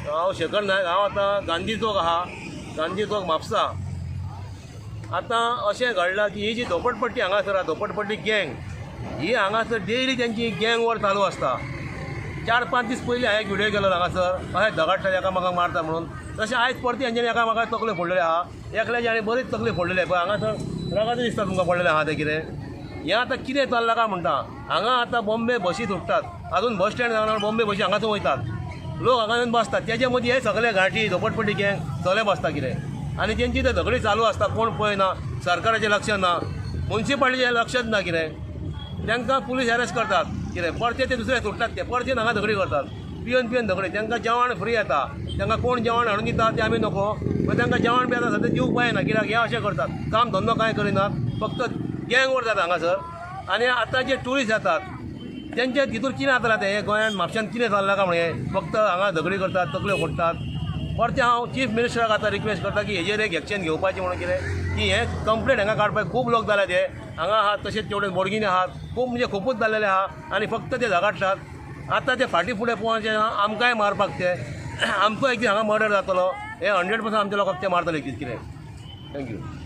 हांव शेखर नायक. हांव आतां गांधी चौक आहा, गांधी चौक म्हापसा. आतां अशें घडलां की ही जी धोपटपट्टी हांगासर आहा, धोपटपट्टी गँग, ही हांगासर डेली तेंची गँग वॉर चालू आसता. 4-5 दीस पयलीं हांवें एक व्हिडियो केलो हांगासर, अशें झगडटा एकामेकांक मारता म्हणून. तशें आयज परती हेंच्यांनी एकामेकाक तकल्यो फोडलेल्यो आहा, एकल्याची आनी बरीच तकली फोडलेली आहा. पळय हांगासर रगत दिसता तुमकां पडलेलें आहा तें कितें. हें आतां कितें चल्लां काय म्हणटा. हांगा आतां बॉम्बे बशी सुट्टात, अजून बस स्टँड जावना, बॉम्बे बशी हांगासून वयतात, लोक हांगा येवन बसतात. तेजे मदीं हे सगळे घांटी झोपडपट्टी गँग सगळे बसता कितें, आनी तेंची ते झगडी चालू आसता. कोण पळयना, सरकाराचें लक्ष ना, मुन्सिपालिटीचें लक्षच ना कितें. तांकां पुलीस अरेस्ट करतात कितें, परते ते दुसरे सुट्टात, ते परते हांगा झगडी करतात, पिवन पिवन झगडी. तांकां जेवण फ्री येता, तांकां कोण जेवण हाडून दिता तें आमी नको, पण तांकां जेवण बी आतां सद्या दिवंक जायना कित्याक हे अशें करतात, काम धंदो कांय करिनात, फक्त गँग वॉर जाता हांगासर. आनी आतां जे ट्युरिस्ट येतात तेंचे भितर कितें जाता तें, हे गोंयांत म्हापश्यांत कितें चल्लां काय म्हणून फक्त हांगा झगडी करतात, तकल्यो फोडटात. परतें हांव चीफ मिनिस्टराक आतां रिक्वेस्ट करता की हेजेर एक एक्शन घेवपाचें म्हणून कितें, की हे कंप्लेंट हांगा काडपाक खूब लोक जाल्यात, हे हांगा आहात तशेंच तेवटेन बोडगिनी आहात, खूब म्हणजे खुबूच जाल्लेले आहा आनी फक्त ते झगडटात. आतां ते फाटीं फुडें पळोवचें आमकांय मारपाक, ते आमचो एक दीस हांगा मर्डर जातलो, हे 100% आमच्या लोकांक ते मारतले एक दीस कितें. Thank you.